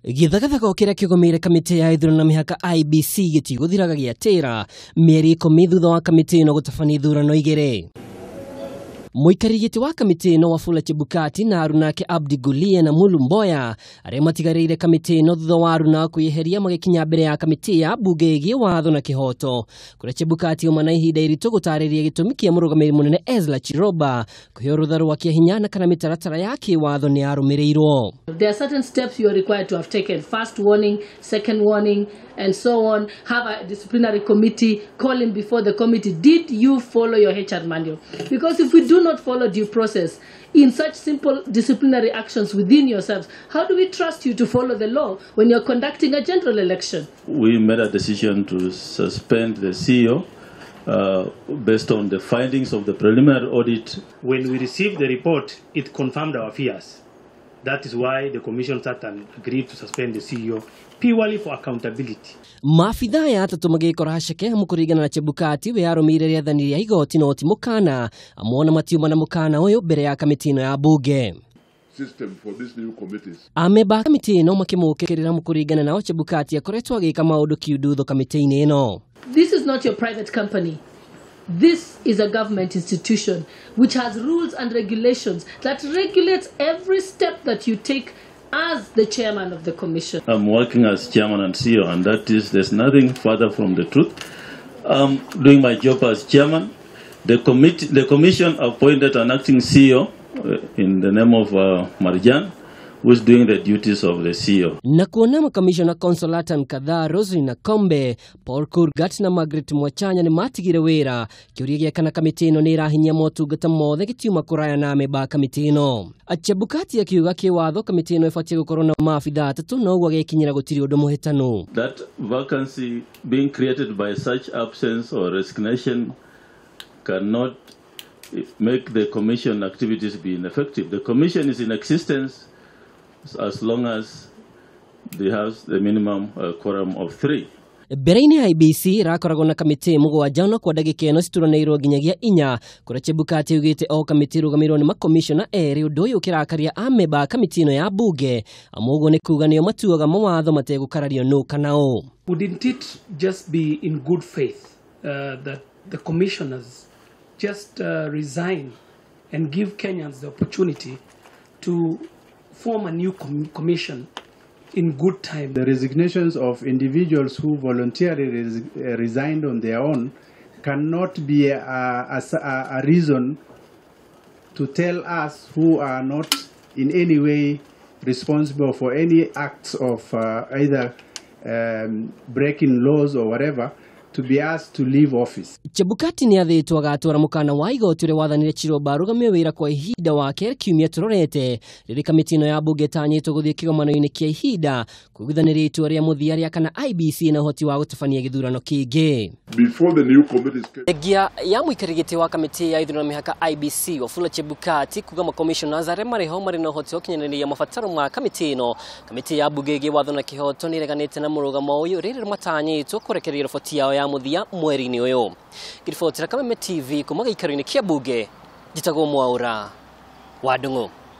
Gĩthagathagao kĩrĩa kĩgũmĩire kamĩtĩ ya ithurano na mĩhaka IEBC gĩtigũthiraga gĩatĩra mĩeri 10 thutha wa kamĩtĩ ĩno gũtabania ithurano 2. Mũikarĩri gĩtĩ wa kamĩtĩ ĩno Wafula Chebukati na arunake Abdi Gulie na Mulu Mboya arĩa matigarĩire kamĩtĩ ĩno thutha wa aruna kwĩyeheria magĩkinya mbere ya kamĩtĩ ya mbunge ĩgiĩ watho na kĩhoto, kũrĩa Chebukati auma na ihinda iritũ gũtarĩria gĩtũmi kĩa mũrũgamĩrĩri mũnene Ezra Chiroba kũheo rũtha rwa kĩahinya na kana mĩtaratara ya kĩwatho nĩ yarũmĩrĩirwo. There are certain steps you are required to have taken. First warning, second warning, and so on. Have a disciplinary committee, call him before the committee. Did you follow your HR manual? Because if we do not follow due process in such simple disciplinary actions within yourselves, how do we trust you to follow the law when you're conducting a general election? We made a decision to suspend the CEO based on the findings of the preliminary audit. When we received the report, it confirmed our fears. That is why the commission sat and agreed to suspend the CEO purely for accountability. Maabithaa ya atatũ magĩkora haceke mũkũringana na Chebukati we arũmĩrĩire rĩathani rĩa igoti no ti mũkana amona matiuma na mũkana ũyũ mbere ya kamĩtĩ ĩno ya bunge. System for these new committees. Amemba a kamĩtĩ ĩno makĩmũkĩrĩra mũkũringana nao Chebukati akoretwo agĩka maũndũ kiundutho kamĩtĩ-inĩ ĩno. This is not your private company. This is a government institution which has rules and regulations that regulates every step that you take as the chairman of the commission. I'm working as chairman and CEO, and that is, there's nothing further from the truth. I'm doing my job as chairman. The commission appointed an acting CEO in the name of Marjan, who is doing the duties of the CEO. Na kuona makamishona Consolata Mkadhaa, Roselyn Nakombe, Paul Kurgat na Margaret Mwachanya nĩ matigire wĩra. Kĩũria gĩa kana kamĩtĩ ĩno nĩ ĩrahinyia motungata mothe gĩtiuma kũraya na amemba a kamĩtĩ ĩno. Chebukati akiuga kĩwatho kamĩtĩ ĩno ĩbatiĩ gũkorwo na maabithaa atatũ no ũguo agĩkinyĩra gũtirĩ ũndũ mũhĩtanu. That vacancy being created by such absence or resignation cannot make the commission activities be ineffective. The commission is in existence as long as they have the minimum quorum of 3. Mbere-inĩ IEBC ĩrakoragwo na kamĩtĩ 7 no kwa ndagĩka ĩno cituranĩirwo nginyagia 4 kũrĩa Chebukati augĩte o kamĩtĩ ĩrũgamĩrĩirwo nĩ makomishona 2 ũndũ ũyũ ũkĩrakaria amemba a kamĩtĩ ĩno ya bunge amu ũguo nĩ kuga nĩo matuaga mawatho mategũkarario nũ kana ũ. Wouldn't it just be in good faith that the commissioners just resign and give Kenyans the opportunity to form a new commission in good time? The resignations of individuals who voluntarily resigned on their own cannot be a reason to tell us who are not in any way responsible for any acts of either breaking laws or whatever, to be asked to leave office. Chebukati nĩ athĩtwo agatwara mũkana wa igoti ũrĩa wathanire Chiroba arũgamie wĩra kwa ihinda wa kerĩ kiumia tũrorete rĩrĩ kamĩtĩ ĩno ya bunge ĩtanyĩtwo gũthiĩ kĩgomano-inĩ kĩa ihinda kũiguithanĩria itua rĩa mũthia rĩa kana IEBC na ũhoti wa gũtabania gĩthurano kĩngĩ. Before the new committees came. Thengia ya mũikarĩri gĩtĩ wa kamĩtĩ ya ithurano na mĩhaka IEBC Wafula Chebukati kuga makomishoners arĩa marĩ ho marĩ na ũhoti wa gũkinyanĩria mabataro ma kamĩtĩ ĩno. Kamĩtĩ ya bunge ĩgiĩ watho na kĩhoto nĩ ĩreganĩte na mũrũgamo ũyũ rĩrĩ matanyĩtwo kũrekereria riboti yao ya mũthia mweri-inĩ ũyũ. Ngĩribotera Kameme TV kuma gĩikaro-inĩ kĩa bunge, njĩtagwo Mwaura wa Ndung'u.